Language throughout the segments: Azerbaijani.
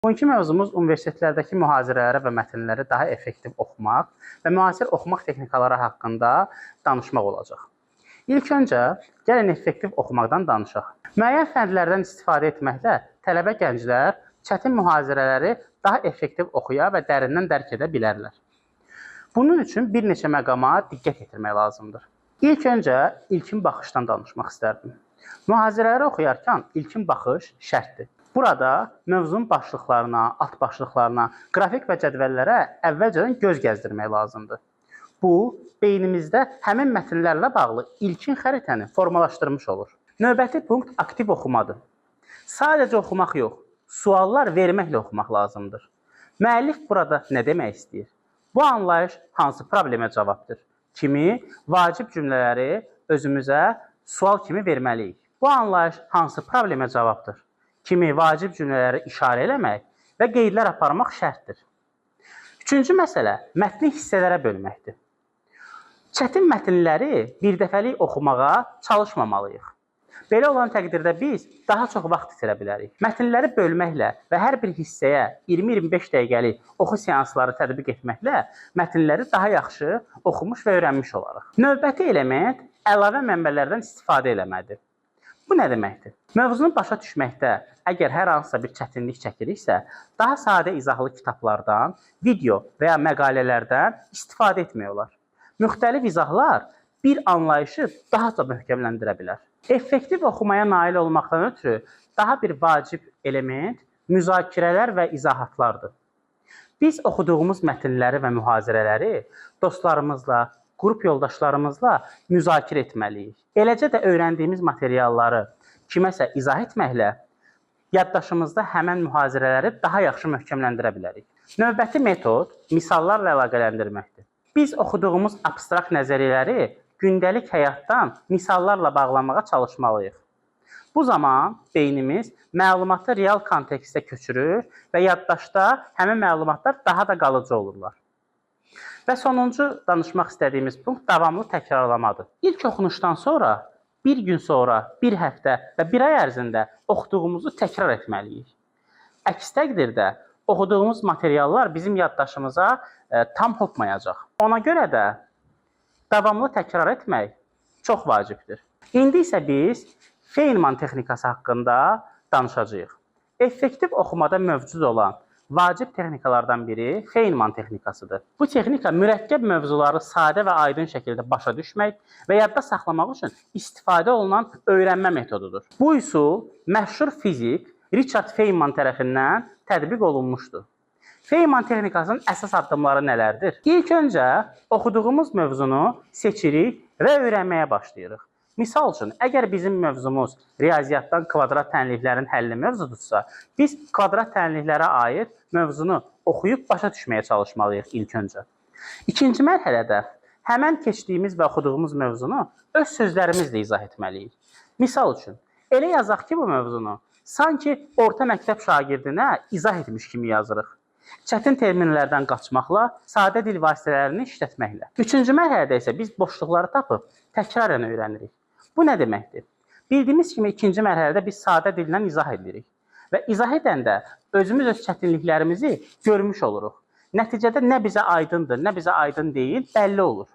Bugünkü mövzumuz universitetlərdəki mühazirələrə və mətnləri daha effektiv oxumaq və müasir oxumaq texnikaları haqqında danışmaq olacaq. İlk öncə gəlin effektiv oxumaqdan danışaq. Müəyyən fəndlərdən istifadə etməklə tələbə gənclər çətin mühazirələri daha effektiv oxuya və dərindən dərk edə bilərlər. Bunun üçün bir neçə məqama diqqət yetirmək lazımdır. İlk öncə ilkin baxışdan danışmaq istərdim. Mühazirələri oxuyarkən ilkin baxış şərtdir. Burada mövzunun başlıqlarına, alt başlıqlarına, qrafik və cədvəllərə əvvəlcədən göz gəzdirmək lazımdır. Bu, beynimizdə həmin mətnlərlə bağlı ilkin xəritəni formalaşdırmış olur. Növbəti punkt aktiv oxumadır. Sadəcə oxumaq yox, suallar verməklə oxumaq lazımdır. Müəllif burada nə demək istəyir? Bu anlayış hansı problemə cavabdır? Kimi vacib cümlələri özümüzə sual kimi verməliyik. Bu anlayış hansı problemə cavabdır? Kimi vacib cümlələri işarə eləmək və qeydlər aparmaq şərtdir. Üçüncü məsələ mətni hissələrə bölməkdir. Çətin mətnləri birdəfəlik oxumağa çalışmamalıyıq. Belə olan təqdirdə biz daha çox vaxt itirə bilərik. Mətnləri bölməklə və hər bir hissəyə 20-25 dəqiqəlik oxu seansları tətbiq etməklə mətnləri daha yaxşı oxumuş və öyrənmiş olarıq. Növbəti element əlavə mənbələrdən istifadə eləmədir. Bu nə deməkdir? Mövzunu başa düşməkdə əgər hər hansısa bir çətinlik çəkiriksə, daha sadə izahlı kitablardan, video və ya məqalələrdən istifadə etmək olar. Müxtəlif izahlar bir anlayışı daha da möhkəmləndirə bilər. Effektiv oxumaya nail olmaqdan ötürü daha bir vacib element müzakirələr və izahatlardır. Biz oxuduğumuz mətnləri və mühazirələri dostlarımızla, qrup yoldaşlarımızla müzakirə etməliyik. Eləcə də öyrəndiyimiz materialları kiməsə izah etməklə yaddaşımızda həmən mühazirələri daha yaxşı möhkəmləndirə bilərik. Növbəti metod misallarla əlaqələndirməkdir. Biz oxuduğumuz abstrakt nəzəriyyələri gündəlik həyatdan misallarla bağlamağa çalışmalıyıq. Bu zaman beynimiz məlumatı real kontekstə köçürür və yaddaşda həmin məlumatlar daha da qalıcı olurlar. Və sonuncu danışmaq istədiyimiz punkt davamlı təkrarlamadır. İlk oxunuşdan sonra bir gün sonra, bir həftə və bir ay ərzində oxuduğumuzu təkrar etməliyik. Əks təqdirdə oxuduğumuz materiallar bizim yaddaşımıza tam hopmayacaq. Ona görə də davamlı təkrar etmək çox vacibdir. İndi isə biz Feynman texnikası haqqında danışacağıq. Effektiv oxumada mövcud olan vacib texnikalardan biri Feynman texnikasıdır. Bu texnika mürəkkəb mövzuları sadə və aydın şəkildə başa düşmək və yadda saxlamaq üçün istifadə olunan öyrənmə metodudur. Bu üsul məşhur fizik Richard Feynman tərəfindən tətbiq olunmuşdur. Feynman texnikasının əsas addımları nələrdir? İlk öncə oxuduğumuz mövzunu seçirik və öyrənməyə başlayırıq. Misal üçün, əgər bizim mövzumuz riyaziyyatdan kvadrat tənliklərin həlli mövzudursa, biz kvadrat tənliklərə aid mövzunu oxuyub başa düşməyə çalışmalıyıq ilk öncə. İkinci mərhələdə həmən keçdiyimiz və oxuduğumuz mövzunu öz sözlərimizlə izah etməliyik. Misal üçün, elə yazaq ki, bu mövzunu sanki orta məktəb şagirdinə izah etmiş kimi yazırıq. Çətin terminlərdən qaçmaqla, sadə dil vasitələrini işlətməklə. Üçüncü mərhələdə isə biz boşluqları tapıb təkrarən öyrənirik. Bu nə deməkdir? Bildiyimiz kimi ikinci mərhələdə biz sadə dillə izah edirik və izah edəndə özümüz öz çətinliklərimizi görmüş oluruq. Nəticədə nə bizə aydındır, nə bizə aydın deyil, bəlli olur.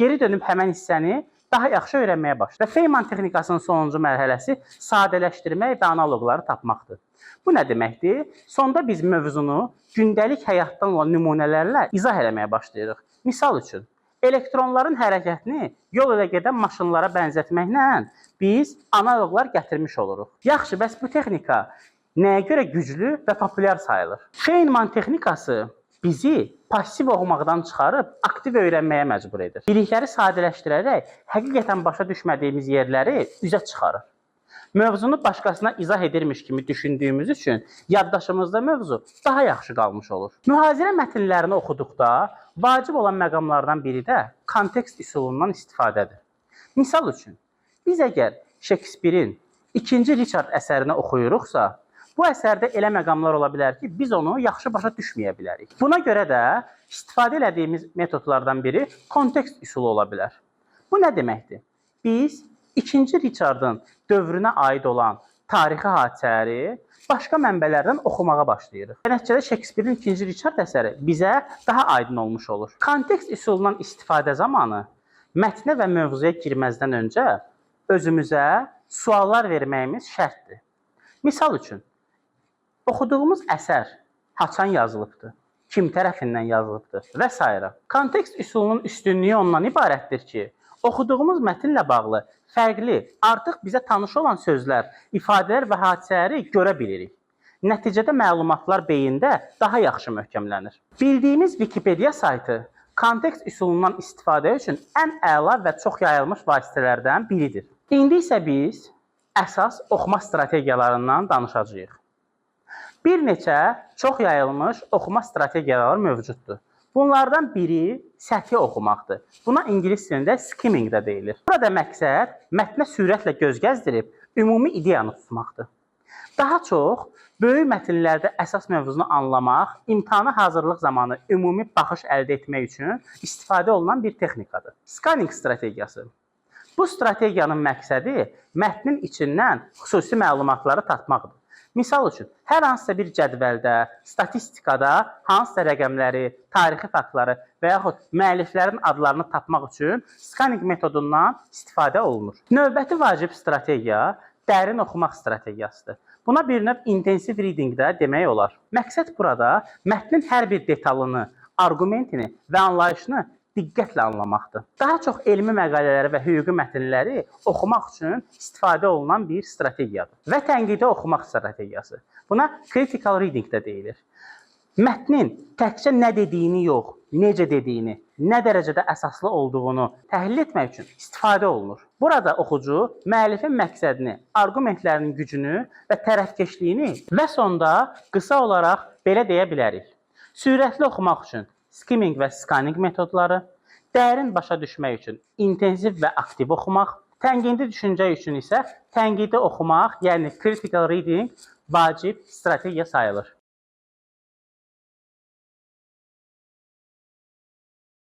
Geri dönüb həmən hissəni daha yaxşı öyrənməyə başlayır. Və Feynman texnikasının sonuncu mərhələsi sadələşdirmək və analoqları tapmaqdır. Bu nə deməkdir? Sonda biz mövzunu gündəlik həyatdan olan nümunələrlə izah eləməyə başlayırıq. Misal üçün, elektronların hərəkətini yol ilə gedən maşınlara bənzətməklə biz analoqlar gətirmiş oluruq. Yaxşı, bəs bu texnika nəyə görə güclü və populyar sayılır? Feynman texnikası bizi passiv oxumaqdan çıxarıb aktiv öyrənməyə məcbur edir. Bilikləri sadələşdirərək həqiqətən başa düşmədiyimiz yerləri üzə çıxarır. Mövzunu başqasına izah edirmiş kimi düşündüyümüz üçün yaddaşımızda mövzu daha yaxşı qalmış olur. Mühazirə mətnlərini oxuduqda vacib olan məqamlardan biri də kontekst üsulundan istifadədir. Misal üçün, biz əgər Şekspirin 2-ci Richard əsərini oxuyuruqsa, bu əsərdə elə məqamlar ola bilər ki, biz onu yaxşı başa düşməyə bilərik. Buna görə də istifadə elədiyimiz metodlardan biri kontekst üsulu ola bilər. Bu nə deməkdir? Biz 2-ci Richardın dövrünə aid olan tarixi hadisələri başqa mənbələrdən oxumağa başlayırıq. Və nəticədə Şekspirin 2-ci Riçard əsəri bizə daha aydın olmuş olur. Kontekst üsulundan istifadə zamanı mətnə və mövzuya girməzdən öncə özümüzə suallar verməyimiz şərtdir. Misal üçün, oxuduğumuz əsər haçan yazılıbdır? Kim tərəfindən yazılıbdır və s. Kontekst üsulunun üstünlüyü ondan ibarətdir ki, oxuduğumuz mətnlə bağlı fərqli, artıq bizə tanış olan sözlər, ifadələr və hadisələri görə bilirik. Nəticədə məlumatlar beyində daha yaxşı möhkəmlənir. Bildiyimiz Wikipedia saytı kontekst üsulundan istifadə üçün ən əla və çox yayılmış vasitələrdən biridir. İndi isə biz əsas oxuma strategiyalarından danışacağıq. Bir neçə çox yayılmış oxuma strategiyaları mövcuddur. Bunlardan biri səthi oxumaqdır. Buna ingilis dilində skimming də deyilir. Burada məqsəd mətnə sürətlə göz gəzdirib ümumi ideyanı tutmaqdır. Daha çox böyük mətnlərdə əsas mövzunu anlamaq, imtahana hazırlıq zamanı ümumi baxış əldə etmək üçün istifadə olunan bir texnikadır. Scanning strategiyası. Bu strategiyanın məqsədi mətnin içindən xüsusi məlumatları tapmaqdır. Misal üçün, hər hansısa bir cədvəldə, statistikada hansısa rəqəmləri, tarixi faktları və yaxud müəlliflərin adlarını tapmaq üçün scanning metodundan istifadə olunur. Növbəti vacib strategiya dərin oxumaq strategiyasıdır. Buna bir növ intensive reading də demək olar. Məqsəd burada mətnin hər bir detalını, arqumentini və anlayışını diqqətlə anlamaqdır. Daha çox elmi məqalələri və hüquqi mətnləri oxumaq üçün istifadə olunan bir strategiyadır. Və tənqidi oxumaq strategiyası. Buna critical reading də deyilir. Mətnin təkcə nə dediyini yox, necə dediyini, nə dərəcədə əsaslı olduğunu təhlil etmək üçün istifadə olunur. Burada oxucu müəllifin məqsədini, arqumentlərinin gücünü və tərəfkeşliyini və sonda qısa olaraq belə deyə bilərik. Sürətli oxumaq üçün skimming və scanning metodları, dərin başa düşmək üçün intensiv və aktiv oxumaq, tənqidi düşüncə üçün isə tənqidi oxumaq, yəni critical reading vacib strategiya sayılır.